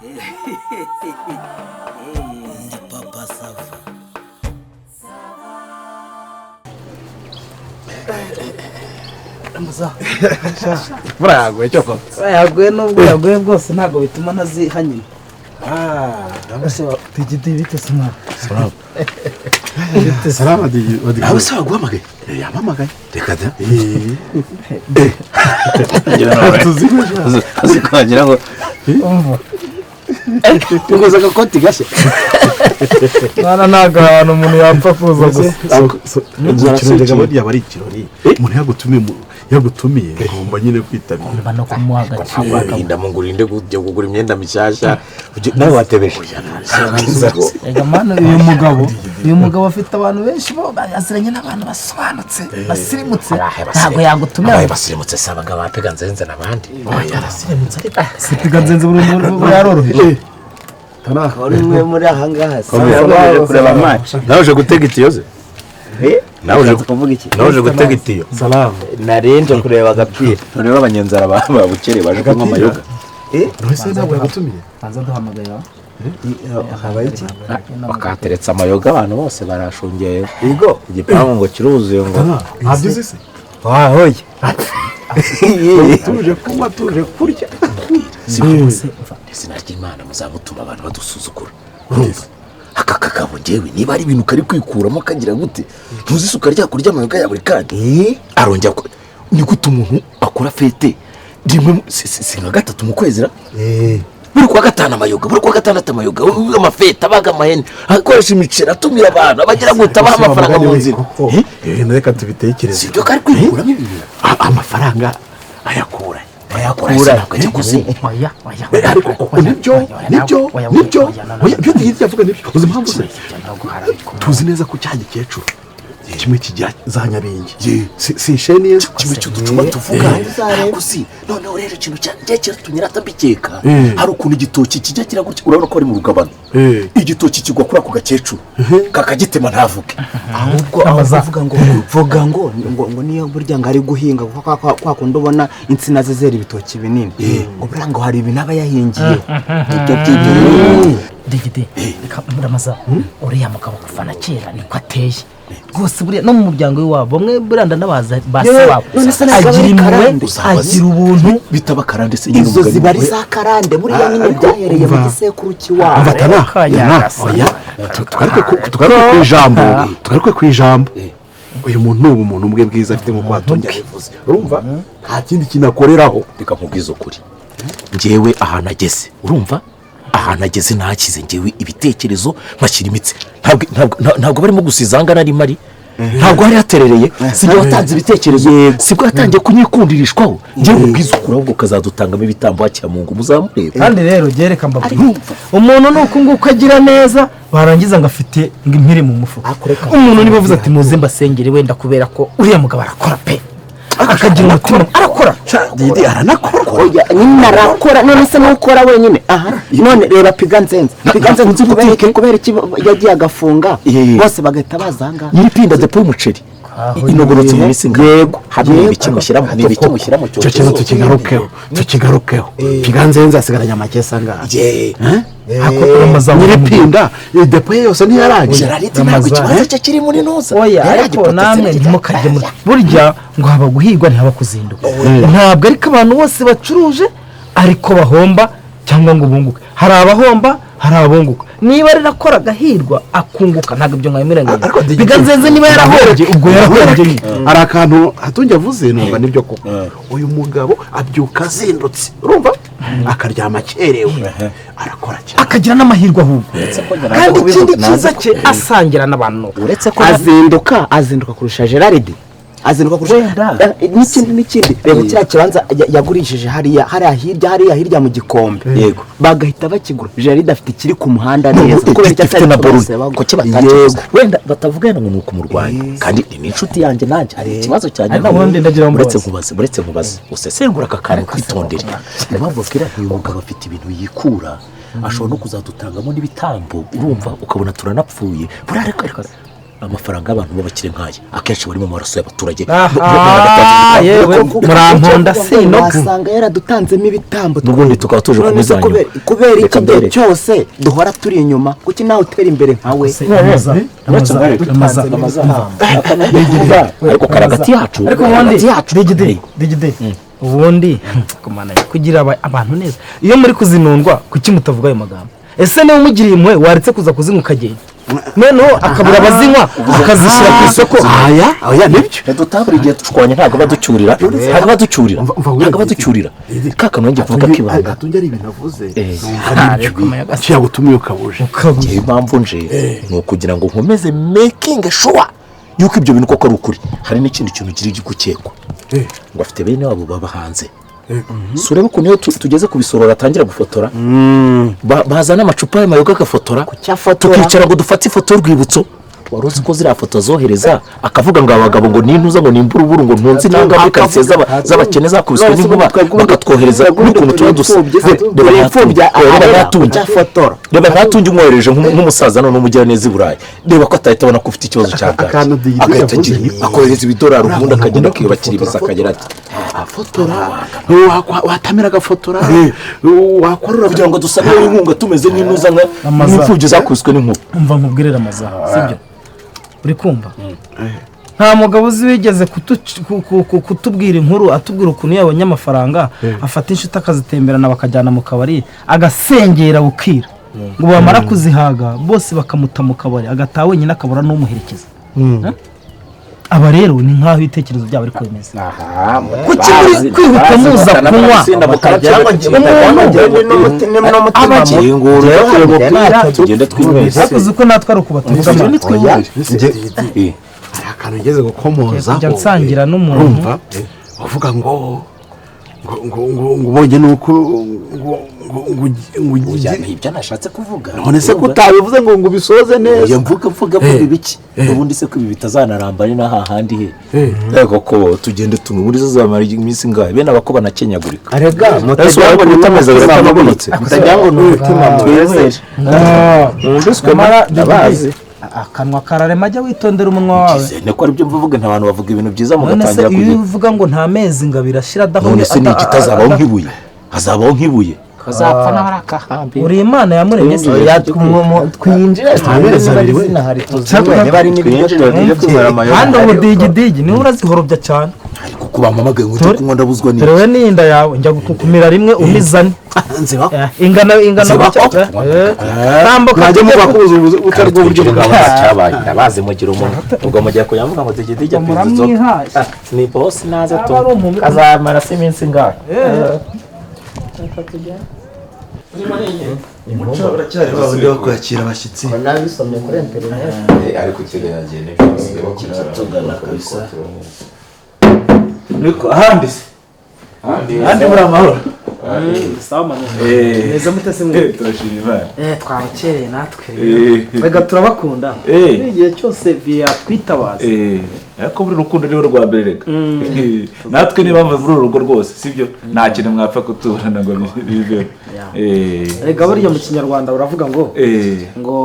Ndi Papa Sava. Imvura yaguye cyokora. Yaguye, nubwo yaguye bwose ntabwo bituma ntaziha nyine. Tigiti, bite se mwana? Salamu. Bite se? Salama digi. Nawe se waguhamagaye? Yampamagaye. Reka da. Tuzi. Azi ko wagira ngo Umva. Ukoze agakoti gashya. Mwana, ntabwo ahantu umuntu yapfa kuza gusa. Ikirori rega buriya aba ari ikirori. Umuntu yagutumiye ugomba nyine kwitabira. Ugomba no kumuha agaciro. Warinda mu ngurinde kujya kugura imyenda mishyashya nawe watebeje. Rega mwana, uyu mugabo afite abantu benshi bo aziranye n'abantu basobanutse, basirimutse, ntabwo yagutumira. Abaye basirimutse si abangaba ba Nzenze n'abandi? Yarasirimutse ariko. Sipiga Nzenze buri muntu yaroroheje. Uri umwe muri aha ngaha se? Nawe kureba match, nawe uje gutega itiyo ze, nawe uje Kuvuga iki? Nawe uje gutega itiyo. Salamu. Narinje kureba agapira. Noneho abanyenzara babukereye baje kunywa amayoga. None se ntabwo yagutumiye? Banza duhamagaye. Habaye iki? Bakahateretse amayoga, abantu bose barashungeye. Ibigo. Igipangu ngo kiruzuye ngo. Ntabyo uzi se? Wahoye. Tuje kunywa, tuje kurya. Izina ry'Imana, muzamutuma abantu badusuzugura. Urumva aka kagabo, ngewe niba ari ibintu kari kwikuramo kagira gute, ntuzi isuka ryako ry'amayoga ya buri kanya arongera ni gute umuntu akora fête rimwe si nka gatatu mu kwezi ra? Buri kuwa gatanu amayoga, buri kuwa gatandatu amayoga, amafête, abaga amahene, akoresha imiceri, atumira abantu, abagira gute, abaha amafaranga mu nzira. Koko ibintu reka tubitekereze. Si ibyo kari kwikuramo ibintu? Amafaranga ayakura? Ayakura se? Ntabwo ajya kuzimu. Oya, oya. Ariko koko nibyo, nibyo, nibyo. Oya, ibyo tugiye avuga nibyo. Uzi impamvu se? Tuzi neza ko cya gikecuru kimwe kijya za Nyabingi, si isheni ye? Kimwe cy'uducuma tuvuga, ntabwo uzi. Noneho rero ikintu cya cyatumye ratambikeka, hari ukuntu igitoki kijya kira gutya, urabona ko ari mu rugabano, igitoki kigwa kuri ako gakecuru kakagitema ntavuge. Ahubwo aho kuvuga ngo vuga ngo niyo burya ngo ari guhinga, kuko kwa kundi ubona insina ze zera ibitoki binini, ngo buriya ngo hari ibintu aba yahingiye ibyo by'ibyo. Digide, reka muramaza. Uriya mugabo kuva na kera niko ateye rwose. Buriya no mu muryango w'iwabo bamwe buriya ndanabaza ba se wabo. None se ntabwo aba Agira ari impuhwe. karande? Agira ubuntu. Bitaba karande se nyine? Izo Umugani. ziba ari za karande buriya nyine, byahereye mu gisekuru cy'iwabo. Mvatana. Oya, tugaruke ku ijambo, tugaruke ku ijambo. Uyu muntu ni ubumuntu bwe bwiza afite, nk'uko watunye yabivuze. Urumva nta kindi kintu akoreraho. Reka nkubwize ukuri, njyewe ahantu ageze, urumva ahantu ageze ntakize, njyewe ibitekerezo nkashyira imitsi. Ntabwo barimo gusiza ahangana ari mari, ntabwo hari haterereye. Si njye watanze ibitekerezo, sibwo yatangiye kunyikundirishwaho. Njyewe nkubwize ukuri, ahubwo ukazadutangamo ibitambo hakira mu ngo muzamureba. Kandi rero gereka mbabwire, umuntu ni uku nguku agira neza, barangiza ngo afite ngo impiri mu mufuka. Umuntu niba avuze ati: "Muze mbasengere," wenda kubera ko uriya mugabo arakora pe, akagira umutima, arakora. Didi aranakora. Oya nyine arakora. None se nukora wenyine aha? None reba Piga Nzenze, Piga Nzenze kubera iki yagiye agafunga, bose bagahita baza aha ngaha? Nyiripinda depo y'umuceri inogorotse mu minsi. Yego. Hano ni ibiki mushyiramo, ni ibiki mushyira mu Icyo kintu cyokezo? Tukigarukeho, tukigarukeho. Piga Nzenze asigaranye amakesi angahe? Ramaza. Nyiripinda depo ye yose ntiyarangiye. Gerard ntabwo ikibanza cye kiri muri nuza. Oya, ariko namwe ntimukajye muri burya ngo haba guhigwa ntihaba kuzinduka. Ntabwo ariko abantu bose bacuruje ariko bahomba cyangwa ngo bunguke. Hari abahomba, hari abunguka. Niba rero akora agahirwa akunguka, ntabwo ibyo mwabimurenganya. Ariko Digidi- Biga Nzenze niba yarahombye, ubwo yarahombye nyine. Hari akantu Hatungi avuze numva nibyo koko. Uyu mugabo abyuka azindutse, urumva akaryama akerewe, arakora cyane. Akagira n'amahirwe ahubwo. Kandi ikindi cyiza cye, asangira n'abantu. Uretse ko Azinduka kurusha Gerard, azinduka kurusha. Wenda. N'ikindi, reba kiriya kibanza yagurishije hariya hirya mu Gikombe. Yego. Bagahita bakigura. Gerard afite ikiri ku muhanda neza, kubera icyo gifite atari na bose borune bagura. Kuki batakibuze? Wenda batavugana ngo ni ukumurwanya, kandi ni n'inshuti yanjye, nanjye hari ikibazo cyanjye Ariko nawe. ubundi ndagira ngo Uretse mbabaze. nkubaze, uretse nkubaze, usesengura aka kantu kwitondere. Impamvu babwira, uyu mugabo afite ibintu yikura, ashobora no kuzadutangamo n'ibitambo, urumva ukabona turanapfuye buriya. Ariko Amafaranga y'abantu b'abakire nk'aya akenshi bari mu maraso y'abaturage. Yewe muramponda sinoga wasanga yaradutanzemo ibitambo n'ubundi tukaba tuje kumuzanya kubera iki gihe cyose duhora turi inyuma kuki nawe utera imbere nkawe. Ariko karagati yacu ariko ubundi digide ubundi kumana kugira abantu neza iyo muri kuzinundwa kuki mutavuga ayo magambo? Ese niba umugiriye impuhwe waretse kuza kuzinywa ukagenda noneho akabura abazinywa akazishyira ku isoko? Aya oya nibyo dutabura igihe dushwanye ntabwo baducyurira ntabwo baducyurira kaka nongeye kuvuga kibanga atunge ari ibintu avuze cyagutumye ukabuje. Impamvu nje ni ukugira ngo nkomeze making sure yuko ibyo bintu koko ari ukuri. Hari n'ikindi kintu kiri gukekwa ngo afite bene wabo baba hanze. Si urebe ukuntu iyo tugeze ku bisorora atangira gufotora bazana amacupa y'amayoga agafotora tukicara ngo dufate ifoto y'urwibutso. Wari uzi ko ziriya foto zohereza akavuga ngo abagabo ngo nintuza ngo nimburuburu ngo ntunze inanga muri karitsiye z'abakene zakubiswe n'inkuba bakatwohereza n'ukuntu tuba dusa. Reba ntatunge umwohereje nk'umusaza none umugiraneza i Burayi, reba ko atahita abona ko ufite ikibazo cya bwaki agahita agira akohereza ibidolari ubundi akagenda akiyubakira ibiza akagera ati afotora watamira agafotora wakorora kugira ngo dusabe inkunga tumeze nk'intuza nk'imfubyi zakubiswe n'inkuba. Umva nkubwirire amazaha sibyo uri kumva? Nta mugabo uzi wigeze kutubwira inkuru atubwira ukuntu yabonye amafaranga afata inshuti akazitemberana bakajyana mu kabari agasengera bukira ngo bamara kuzihaga bose bakamuta mu kabari agataha wenyine akabura n'umuherekeza. Aba rero ni nk'aho ibitekerezo byabo ari kwemeza. Kuki muri kwihuta muza kunywa uzi ko natwe ari ukubatuvuga akantu ngeze gukomozaho kujya nsangira n'umuntu uvuga ngo ngo ngo ubonye nuko ngo ngo ngo ibyo nashatse kuvuga none se ko utabivuze ngo ngo ubisoze neza? Mvuga ibiki ubundi se ko ibi bitazanaramba ari na hahandi he yego ko tugende tumwe muri zo zamara iminsi ngahe bene abako banakenyagurika. Arega mutagira ngo n'umutima twizere ndabazi akanwa kararema ajya witondera umunwa wawe. Niko ari byo mvuga nta bantu bavuga ibintu byiza mugatangira kugira. Iyo uvuga ngo nta mezi ngo abirashira adahumye none se ni ikitazabaho nk'ibuye hazabaho nk'ibuye kazapfa n'abarakahambi. Uri Imana yamuremye se twinjire kandi ubu digidigi niwe urazihorobya cyane. Ariko kuba mpamagaye ngo ujye kunywa ndabuzwa n'iki? Dore n'inda yawe njya gukumira rimwe umizane ingana tambuka najya muba kubuza utari bwo buryo bwawe cyabaye ndabaze mugira umuntu ubwo mugiye kuyamvuga ngo digidigi apiza inzoga ni boss naza to kazamara se iminsi ngahe. Umuco uracyari wabundi wo kwakira abashyitsi nabisomye kuri internet ariko ikiganiro n'ibyo kiratugana kabisa. Niko ahandi se ahandi muri amahoro sawa manu neza mutese mwe turashima Imana twabakereye natwe rega turabakunda igihe cyose byatwitabaza ariko muri rukundo niwe rwa mbere rega natwe niba muri uru rugo rwose sibyo nta kintu mwapfa kutuburana ngo bibeho. Rega burya mu kinyarwanda uravuga ngo ngo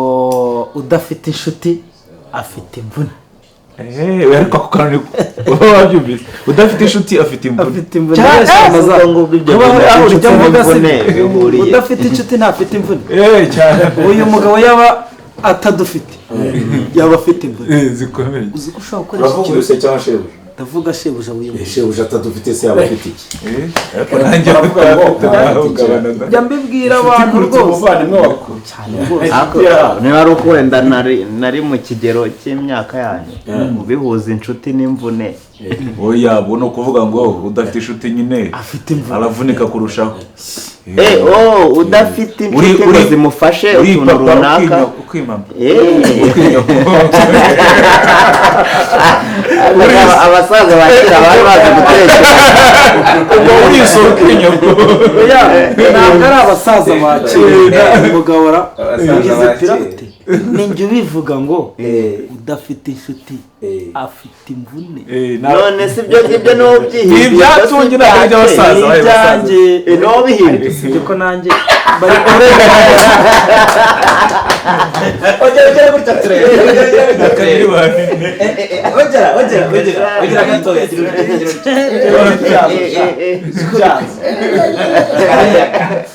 udafite inshuti afite imvune. Ariko ako kantu wabyumvise udafite inshuti afite imvune afite imvune udafite inshuti ntafite imvune. Uyu mugabo yaba atadufite yaba afite imvune zikomeye. Uzi ko ushobora gukoresha ikintu se cyangwa shebuja? Ndavuga shebuja uyu mugabo shebuja atadufite se yaba afite iki? Ariko nanjye njya mbibwira abantu rwose umuvandimwe wako cyane rwose. Niba ari uko wenda nari mu kigero cy'imyaka yanyu mubihuza inshuti n'imvune. Oya bo no kuvuga ngo udafite inshuti nyine afite imvune aravunika kurushaho. Udafite inshuti ngo zimufashe utuntu runaka ukimama abasaza bakira bari bazi gutekereza ubwo urisohoka inyoko. Ntabwo ari abasaza bakira umugabo ugize pirate ninjye ubivuga ngo udafite inshuti afite imvune. None si ibyo ngibyo niwo byihimbye ibyatunge ntabwo by'abasaza ibyanjye niwo bihimbye sibyo ko nanjye bari kurengana. Ongera gutya turebe. Ongera gatoya.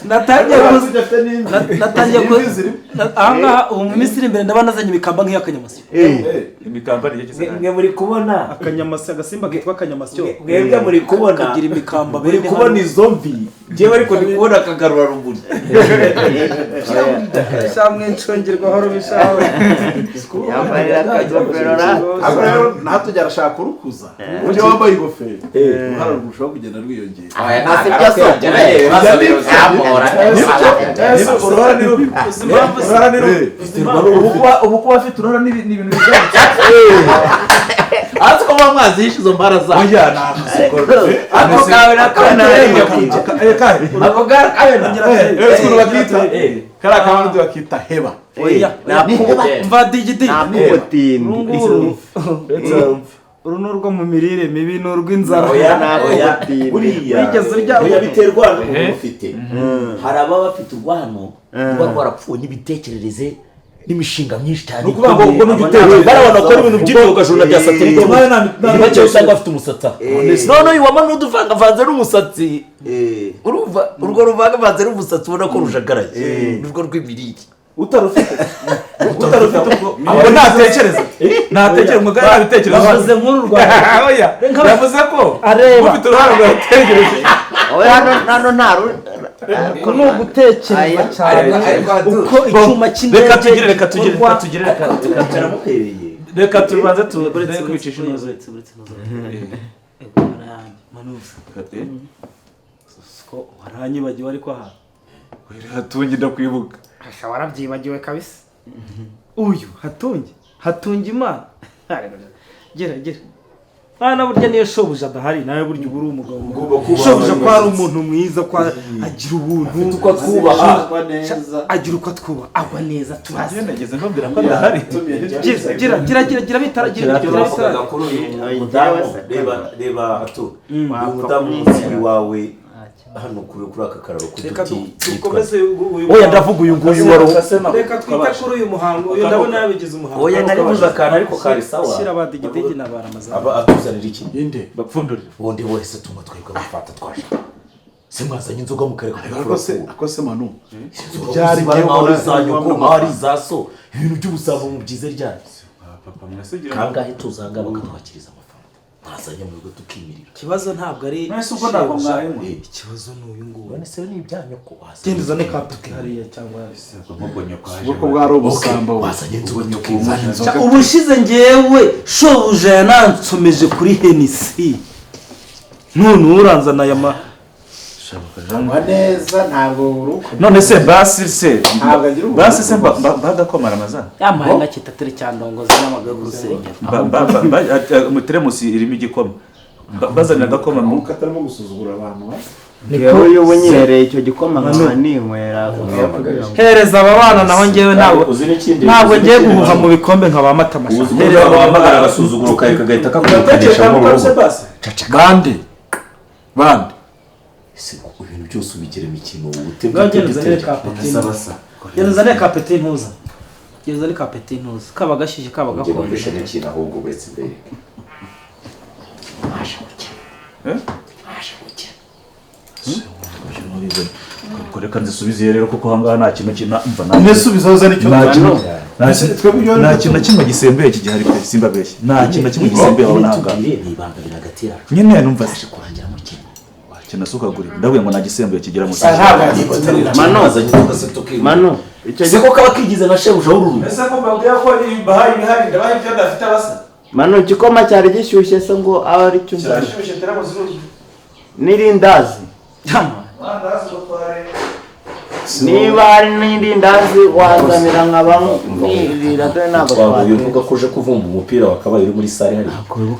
Natangiye ahangaha ubu mu minsi iri imbere ndabona nazanye imikamba nk'iy'akanyamasyo. Imikamba ni iki? Mwe muri kubona akanyamasyo, agasimba kitwa akanyamasyo. Mwebwe muri kubona kagira imikamba, muri kubona izo mvi. Jewe ariko ndi kubona akagarura rumuri. Shamwe nshongerwa horo bishawe. Yambarira akagofero ra. Ako rero natujya arashaka urukuza. Uje wambaye ingofero. Uruhara rurushaho kugenda rwiyongera. Nasibyo so. Uruhara ni rubi. Uruhara ni rubi. Ubu kuba afite uruhara ni ibintu bigarutse. Ariko kuba mwazihishe izo mbara zawe. Oya ntabwo. Ako kawe nakabona ako kawe na. Ukuntu bakita. Kariya kabantu bakita heba. Oya. Mva digidi. Nakubutindi. Uru ni urwo mu mirire mibi ni urw'inzara. Oya buriya. Oya biterwa n'umuntu ufite. Hari ababa bafite urwano ruba rwarapfuye n'imitekerereze n'imishinga myinshi cyane. Nukuvuga ngo ubwo n'ugitekerezo barabona ko ibintu by'ibyogajuru bya satellite bake usanga bafite umusatsi. None uyu wama n'uduvangavanze n'umusatsi. Urumva urwo ruvangavanze n'umusatsi ubona ko rujagaraye. Nurwo rw'imirire. Utarufite ubwo natekereza ngo nabitekereza bavuze nk'uru Rwanda. Oya yavuze ko ufite uruhara rwatekereje. Oya hano nta ni ugutekereza cyane uko icyuma cy'indege. Reka tubanze tureke kwicisha inoze. Ko waranyibagiwe ariko aha Hatungi ndakwibuka. Asha warabyibagiwe kabisa. Uyu Hatungi Imana. Gera. Mwana burya niyo shobuja adahari nawe burya uba uri umugabo. Shobuja ko ari umuntu mwiza ko agira ubuntu uko twubaha agira uko twubaha agwa neza turazi. Nageze mbabwira ko adahari. Gira gira gira bitara gira. Kuri uyu mudamu reba Hatu. Uyu mudamu munsi wawe hano kuri aka kararo kuduti. Dukomeze oya ndavuga uyu nguyu wari reka twite kuri uyu muhango uyu ndabona yabigize umuhango. Oya naribuze akantu ariko kari sawa. Shyira abadigidigi n'abaramaza aba atuzanira iki inde bapfundurira ubundi wese tumwe twebwe abafata twaje se mwazanye inzoga mukareka ako se manu byari ngewe zanyu ko ari za so ibintu by'ubusambo mu byiza ryanyu papa mwasugira kangahe tuzanga bakatwakiriza mwazanye mu rugo tukimirira. Ikibazo ntabwo ari mwese ubwo ntabwo mwayemo. Ikibazo ni uyu nguyu. None se ni ibyanyu ko waza. Genda uzane kapeti hariya cyangwa ubwo bwari ubusambo wazanye inzoga tukizana. Ubushize ngewe shobuja yanansomeje kuri Hennessy. None uranzana aya ma Shangwa neza ntabwo uruko. None se basi se bagakomara amaza. Yamaye ngakitatire cyandongoza n'amaguru gusengera. Mu teremusi irimo igikoma. Bazanira agakoma mu katarimo gusuzugura abantu. Niko uyu icyo gikoma nkaba ninywera. Hereza aba bana naho ngewe ntabwo ngiye guhuha mu bikombe nka ba Matamasha. Hereza abamagara agasuzuguro kawe kagahita kakurukanisha mu rugo. Bande. Bande. Ese ibintu byose ubigira imikino ubute Gereza ne kapeti ntuza. Gereza ne kapeti ntuza. Kaba gashyije kaba gakonje. Ngiye n'ikintu ahubwo uretse imbere. Masha guke. Masha guke. Reka nzisubize rero kuko ahangaha nta kintu kintu mva nta. Nisubiza uza nicyo nta kintu na kimwe gisembuye kigihari pe simbabeshye. Nta kintu na kimwe gisembuye aho nanga. Ni ibanga biri hagati yacu. Nyine numva se kurangira mu kintu. Kinasukagura ndabwiye ngo nagisembuye kigera mu Mano icyo ko kaba kigize nka shebuja w'ururu. Ese ko mbabwira ko bahaye ibihari ndabaha ibyo ndafite abasa. Mano igikoma cyari gishyushye se ngo abe ari cyo kirashyushye teramuzi n'irindazi. Niba hari n'irindazi wazanira nkaba nirira dore ntabwo twavuye uvuga ko uje kuvumba umupira wakabaye uri muri sare hari.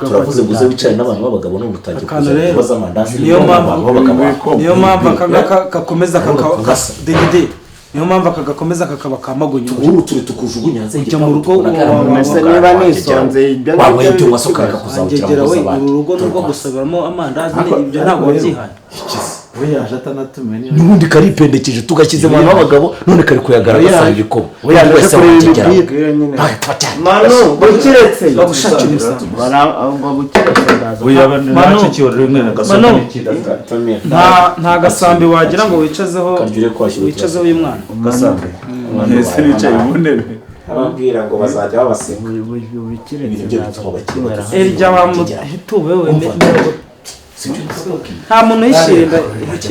Turavuze ngo uze wicare n'abantu b'abagabo none utangiye kuzana ibibazo amandazi. Niyo mpamvu aka gakomeza kaka niyo mpamvu aka gakomeza kakaba kamagunya. Uru turi tukujugunya hanze ujya mu rugo umese niba nisonze ibyo wanyweye ibyo wasokaga kuzawukira mu rugo. Uru rugo nurwo gusabiramo amandazi ibyo ntabwo wabyihaye. We yaje atanatumiwe. N'ubundi karipendekeje tugashyize mu bantu b'abagabo, none kari kuyagaragaza ibikoma. We yaje Wese kureba wakigeramo. imipira nyine. Manu bukiretse Bagushakira umusambi. Ngo bukiretse ndaza. Oya, nacikiwe rimwe Manu. Nta gasambi wagira ngo wicazeho, Karyo kwashyira wicazeho uyu mwana. Gasambi mwese bicaye mu ntebe. Ababwira ngo bazajya babaseka. Bukiretse Ibyo ndaza. bituma abakire Erya wamuhituwe we, nta muntu yishinda.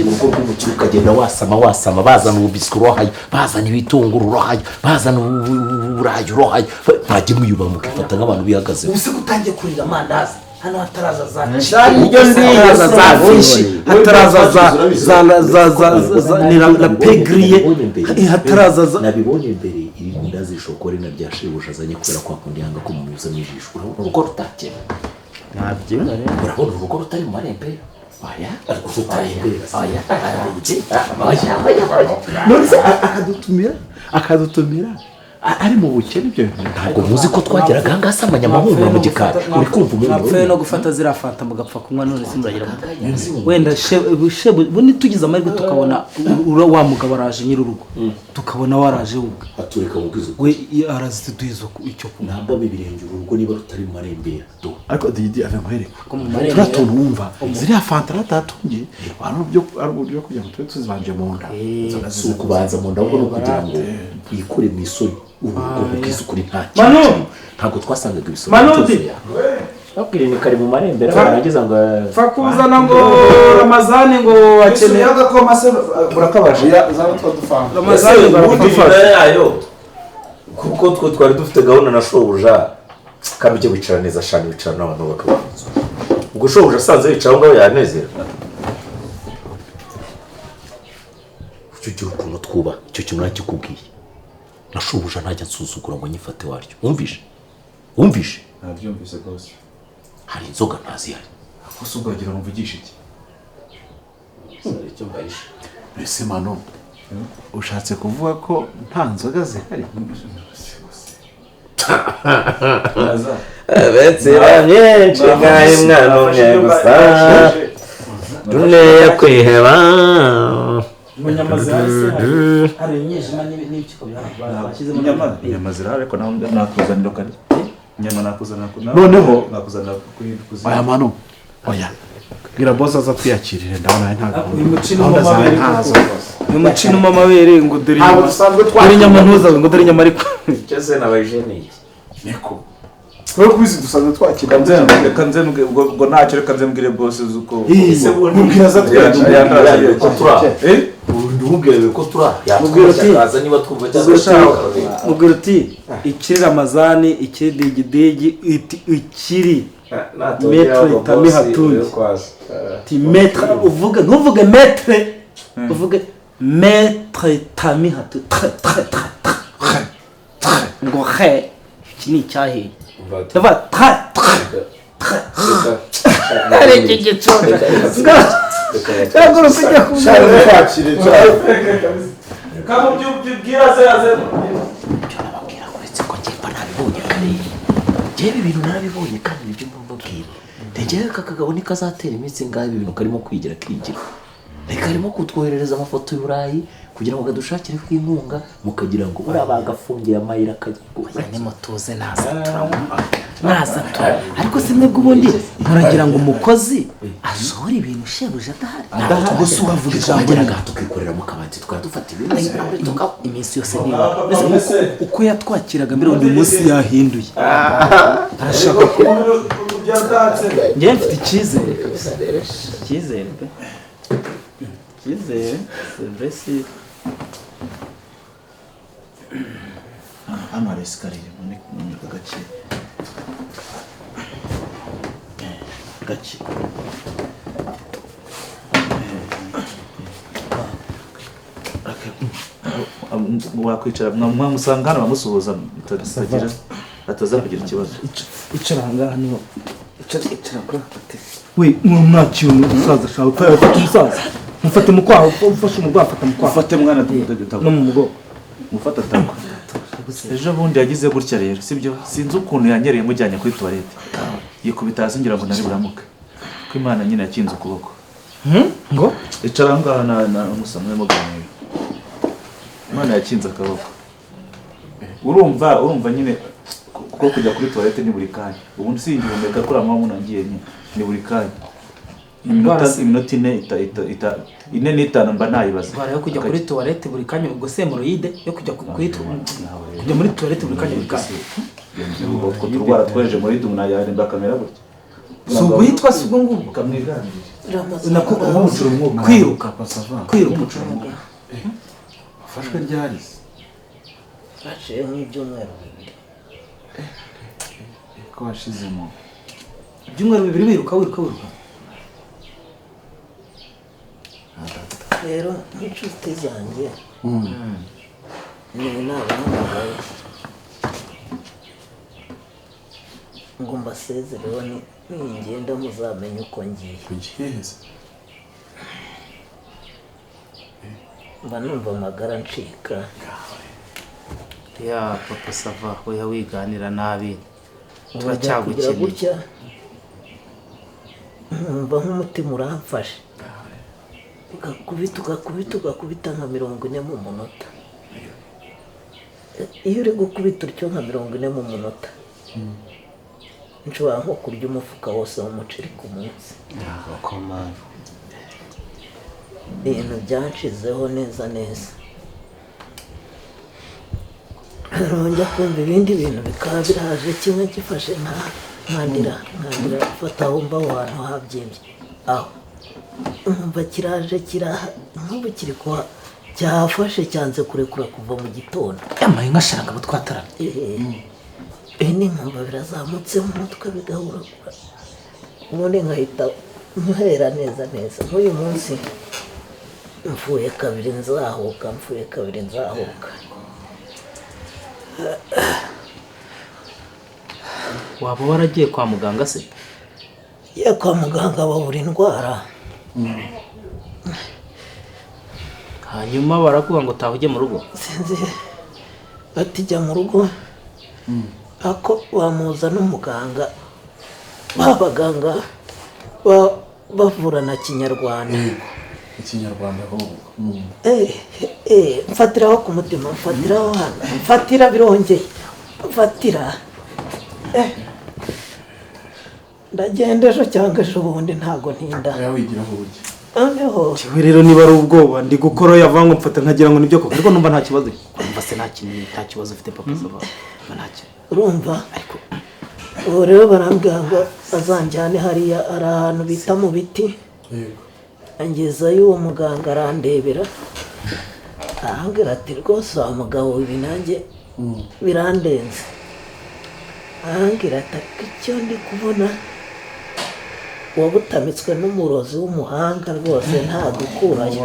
Mu rugo rw'umukire ukagenda wasama wasama, bazana ububiswi urohayo, bazana ibitunguru urohayo, bazana uburayi urohayo, mwajya mwiyubaha mukifata nk'abantu bihagazeho. Ubu se utangiye kurira amandazi hano hataraza za Iryo ndiye hataraza za byinshi, hataraza za ni la pegriye, hataraza za Nabibonye mbere iri ndazi shokore na bya shebuja azanye kubera kwa kundi yanga ko mumunyuza mu ijisho. Urabona urugo rutakema, urabona urugo rutari mu marembera. Oya, rutarembera. Oya, oya, oya. None se akadutumira ari mu bukene ibyo bintu? Ntabwo muzi ko twageraga aha ngaha samanya amahumuro mu gikari, uri kumva umuntu Mwapfuye no gufata ziriya fanta mugapfa kunywa, none se muragira ngo wenda shebu bundi tugize amahirwe tukabona wa mugabo araje nyir'urugo, tukabona waraje ubwe atureka mu bwiza we arazituduhiza icyo kunywa. Ntabwo ibirenge urugo niba rutari mu marembera do. Ariko Didi ave nkwereke Ko mu marembera. Turiya tuntu wumva ziriya fanta ratatungiye ari uburyo kugira ngo tube tuzibanje mu nda. Si ukubanza mu nda, ahubwo ni ukugira ngo wikure mu isoni. Urugo rubwiza ukuri nta Manu! kintu, ntabwo twasangaga ibisoro Manu! byuzuye. Babwira ni kare mu marembera barangiza ngo Pfa kuzana ngo Ramazani ngo akeneye Agakoma se murakabaje zaba twadufanga. Ramazani ngo Ubundi aradufasha. nyuma yayo, kuko twe twari dufite gahunda na shobuja, kandi ujye wicara neza shani, wicara n'abantu bakabanza. Ubwo shobuja asanze yicara aho ngaho yanezerwa. Icyo ugira ukuntu twubaha icyo kintu nakikubwiye, na shobuja ntajya ansuzugura ngo nyifate waryo. Wumvishe? Wumvishe? Nabyumvise rwose. Hari inzoga ntazihari. Gusa ubwo wagira ngo mvugishe iki? Icyo mbahishe. Ese Manu, ushatse kuvuga ko nta nzoga zihari? Benshi bamyenshi ngahe mwana umwe gusa duneya kwiheba. Mu nyama zihari se hari imyijima n'ibikiko bashyizemo? Inyama, inyama zirahari, ariko nawe nakuzanira ukarya. Inyama nakuzanira. Noneho- nakuzanira kuzina. Oya Manu, oya, bwira boss aza twiyakirire, ndabona nta gahunda. Uyu mukino Gahunda zawe w'amabere ntazo koko. rwose. Uyu mukino w'amabere ngo dore Ntabwo inyama, dusanzwe dore twakira. inyama ntuzawe ngo dore inyama ariko. Icyo se nabajeneye? Niko. Wowe kubizi dusanzwe twakira. Reka nze ubwo ntacyo, reka nze mbwire boss uko. Ese mubwira aza twiyakirire. Ko turi ndumubwire ko turi Mubwira uti- yatwakaza niba twumva cyangwa Mubwira uti ikiri Ramazani, ikiri digidigi, ikiri Maître Tami Hatungi. Ti maître, uvuge, ntuvuge maître, uvuge maître Tami Hatungi, tre tre tre tre ngo he iki ni icyahiye, ndavuga tre tre tre ari iki gicucu cyangwa urusijya Shaka twakire cyane. Kamubwira aze aze. Icyo nababwira, uretse ko njye mba nabibonye kare, njyewe ibintu narabibonye kandi nibyo mba mbabwira. Ntegereje aka kagabo nikazatera iminsi ngaho ibi bintu karimo kwigira kigira, reka karimo kutwoherereza amafoto y'Uburayi kugira ngo kadushakire inkunga, mukagira ngo buriya bagafungiye amayira akajya Oya, nimutuze, naza turanywa, naza turanywa. Ariko se mwebwe ubundi muragira ngo umukozi asohore ibintu shebuja adahari? Gusa uhavuga ijambo rimwe tukikorera mu kabati tukaba dufata ibintu tukanywa. Iminsi yose niba mbese uko yatwakiraga mbere, uyu munsi yahinduye, arashaka ko njyewe mfite icyizere kabisa, icyizere pe, icyizere c'est vrai si. Hano hari escalier muri gake gake. Wakwicara mwamusanga hano bamusuhuza mutagira ataza kugira ikibazo. Icara ahangaha niho, icara, icara kuri aka gatebe we. Mwakira umusaza shawe, ufata umusaza, mufate mu kwaha, ufashe umurwayi, afata mu kwaha. Ufate mwana. No mu mugongo. Mufata atagwa. Ejo bundi yagize gutya rero, sibyo? Sinzi ukuntu yanyereye mujyanye kuri toilette, yikubita hasi, ngira ngo nari buramuke, ko Imana nyine yakinze ukuboko. Ngo icara ngaha na musamwe muganira. Imana yakinze akaboko. Urumva nyine kuko kujya kuri toilette ni buri kanya. Ubundi singihumeka kuri amwe nagiye nyine ni buri kanya. Iminota ine ita ine n'itanu mba nayibaza. Indwara yo kujya kuri toilette buri kanya ubwo semoroide yo kujya kuri kujya muri toilette buri kanya buri kanya. Utwo turwara tweje muri dumuna yarimba kamera gutya. Si uguhitwa si ubwo ngubwo kamwiganirira. Nako umucura umwuka kwiruka kwiruka. Afashwe ryari? Haciye nk'ibyumweru bibiri. Ko washizemo ibyumweru bibiri wiruka wiruka wiruka. Rero nk'inshuti zanjye ni nabahamagaye ngo mbasezereho ningenda muzamenye uko ngiye. Mba numva amagara ncika. Ya papa sava oya wiganira nabi turacyagukeneye gutya numva nk'umutima uramfashe ugakubita ugakubita nka 40 mu munota. Iyo uri gukubita utyo nka 40 mu munota nshobora nko kurya umufuka wose w'umuceri ku munsi. Ibintu byanshizeho neza neza. Njya kumva ibindi bintu bikaba biraje kimwe gifashe nkandira gufata aho mba aho hantu habyimbye aho nkumva kiraje nk'ubu kiri kuha cyafashe cyanze kurekura kuva mu gitondo. Yamaye nkashiranga abo twataramye. Ni nkumva birazamutse mu mutwe bigahuragura ubundi nkahita mpera neza neza. Nk'uyu munsi mfuye kabiri nzahuka mfuye kabiri nzahuka. Waba waragiye kwa muganga se? Ye kwa muganga babura indwara. Hanyuma barakuba ngo taha ujye mu rugo? Sinzi batijya mu rugo ako bamuza n'umuganga babaganga bavura na kinyarwanda. Ikinyarwanda ahubwo. Mfatiraho ku mutima mfatiraho hano mfatira birongeye mfatira. Ndagenda ejo cyangwa ejo bundi ntago ntinda. Noneho rero niba ari ubwoba ndi gukora yavanga mfata nkagira ngo nibyo koko ariko numva nta kibazo. Numva se nta kintu nta kibazo ufite papa sava. Nta kintu. Urumva ariko ubu rero barambwira ngo azanjyane hariya ari ahantu bita mu biti. Yego. Angezayo uwo muganga arandebera arambwira ati rwose wa mugabo ibi nanjye birandenze. Arambwira ati ariko icyo ndi kubona wabutamitswe n'umurozi w'umuhanga rwose nta gukurayo.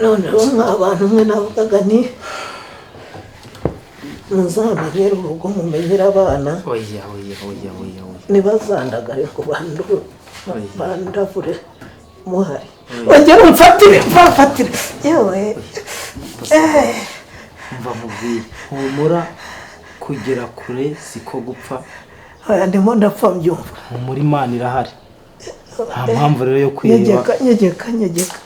Noneho nk'abantu umwe navugaga nti muzamenyere urugo mumenyere abana. Oya oya oya oya. Ntibazandagare ngo bandavure muhari. Ongera umfatire mfatire yewe. Mva mubwire humura kugera kure siko gupfa. Oya ndimo ndapfa mbyumva. Humura Imana irahari. Nta mpamvu rero yo kwiheba. Nyegeka nyegeka.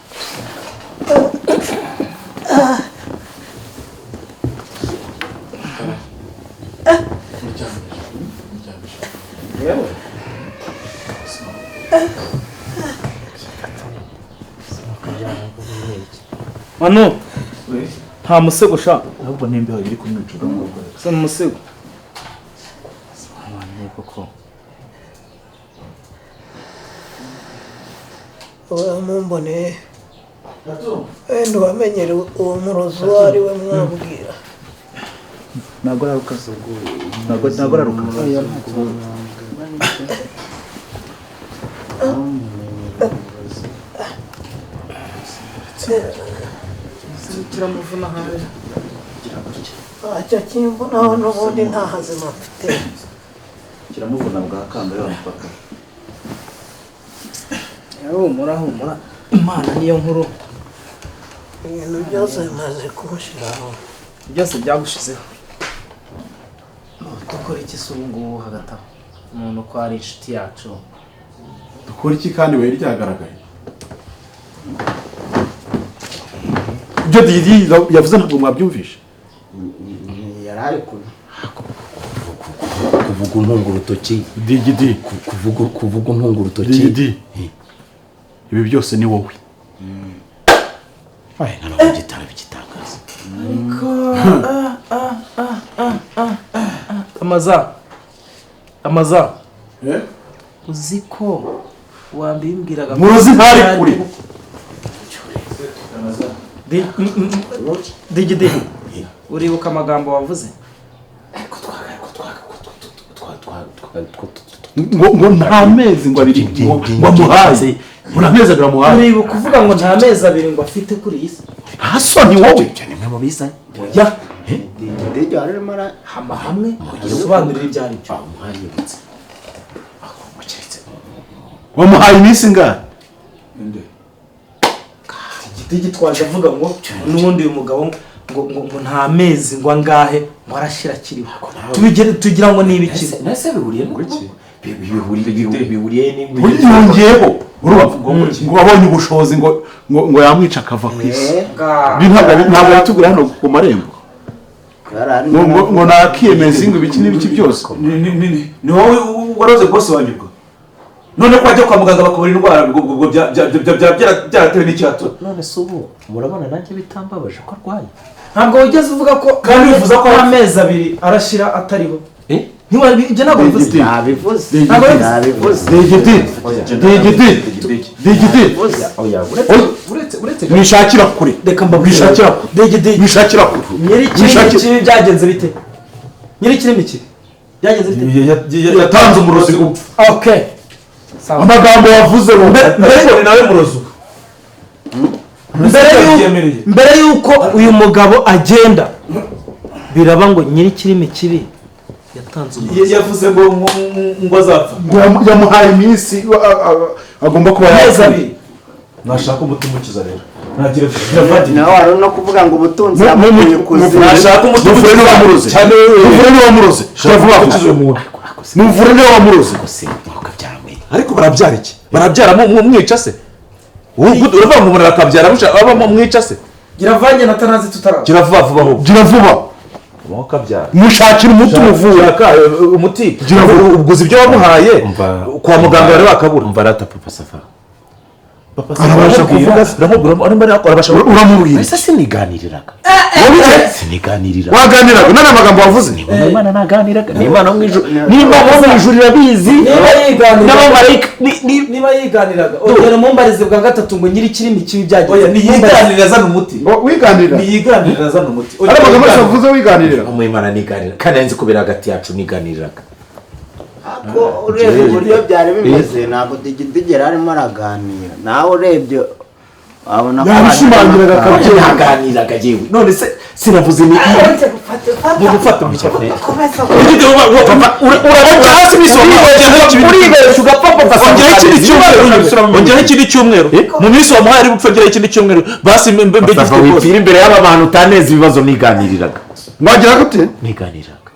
Manu nta musego sha ahubwo nimbeho iri kumwica ubwo se umusego koko mumbone wenda wamenyere uwo murozi uwo ari we mwabwira. Ntabwo araruka ntabwo araruka. Kiramuvuna hanze. Ntacyo kimvunaho n'ubundi nta hazima mfite. Kiramuvuna bwa kamba y'amupaka. Humura humura Imana niyo nkuru. Ibintu byose bimaze kunshiraho. Byose byagushizeho. Dukora iki se ubu ngubu hagati aho? Umuntu ko ari inshuti yacu. Dukora iki kandi we ryagaragaye? Ibyo Didi yavuze ntabwo mwabyumvishe. Yarari kubi. Kuvuga untunga urutoki Digidi, kuvuga untunga urutoki Digidi, ibi byose ni wowe. Ay, ntabwo gitara bigitangaza. Ariko amaza uzi ko wambimbwiraga murozi ntari kure. Digidi, uribuka amagambo wavuze? Ngo nta mezi ngo abiri ngo amuhaye, ngo amezi abiri amuhaye. Uribuka kuvuga ngo nta mezi abiri ngo afite kuri iyi si? Nta soni wowe. Nimwe mu biza. Ya Digidi arimo ara hama hamwe usobanurira ibyo ari byo. Mwanyibutse. Wamuhaye iminsi ingahe? Digidi twaje avuga ngo n'ubundi uyu mugabo ngo nta mezi ngo angahe ngo arashira kiriho. Tubigere tugira ngo ni ibiki? Nase bihuriye n'iki? Bihuriye n'ingwe. Yongeyeho urumva ngo abonye ubushobozi ngo yamwica akava ku isi. Ntabwo yatugura hano ku marembo. Ngo nakiyemeza ngo ibiki n'ibiki byose. Ni wowe waroze boss wanjye ubwo. None ko ajya kwa muganga bakabura indwara ubwo byaratewe n'icyato. None se ubu murabona nanjye bitambabaje ko arwaye? Ntabwo wigeze uvuga ko kandi bivuza ko amezi abiri arashira atariho. Ntiwari ibyo ntabwo bivuze. Nabivuze. Nabivuze. Digidi. Uretse mwishakira kure. Reka mbabwire. Mwishakira kure. Digidi. Mwishakira kure. Nyiri kibi byagenze bite? Nyiri kirimi kibi byagenze bite? Yatanze umurozi gupfa. Okay. Amagambo wavuze ngo mbere nawe murozi. Mbere yuko uyu mugabo agenda biraba ngo nyiri kirimi kibi yatanze umurozi. Yavuze ngo azapfa. Yamuhaye iminsi agomba kuba amezi abiri. Nashaka umuti umukiza rero. Nawe wari no kuvuga ngo ubutunzi yabukuye kuzimu. Nashaka umuti umukiza cyane. Muvure niwe wamuroze. Muvure niwe wamuroze. Ariko barabyara iki? Barabyara mumwica se? Uravuga ngo umuntu akabyara aba mumwica se? Gira vange na Tanazi tutara. Gira vuba vuba ho. Gira vuba. Mukabyara. Mushakira umuti umuvura. Umuti. Gira vuba ubwo ibyo wamuhaye kwa muganga bari bakabura. Umva rata papa safa. Arabasha kuvuga uramubwira arabasha uramubwira. Ese siniganiriraga. Siniganiriraga. Waganiraga none amagambo wavuze? Ni Imana naganiraga. Ni Imana mu ijuru. Ni Imana mu ijuru irabizi. Niba yiganiraga. N'abamarayika niba yiganiraga. Ongera mumbarize bwa gatatu ngo nyiri kirimi kibi byagenze. Oya ni yiganirira azana umuti. Wiganirira. Ni yiganirira azana umuti. Ari amagambo wavuze wiganirira. Mu Imana niganirira. Kandi nzi kubera hagati yacu niganiriraga. Ako urebye uburyo byari bimeze ntabwo Digidi arimo araganira. Nawe urebye wabona ko yabishimangiraga akabyo yaganiraga yewe. None se sinavuze ni gufata urabaca hasi misoro uribesha ugapfa papa. Ongeraho ikindi cyumweru mu minsi wamuhaye ari bupfe ongeraho ikindi cyumweru basi mbe gifite wipfira imbere y'aba bantu utaneza ibibazo niganiriraga. Mwagira gute? Niganiriraga.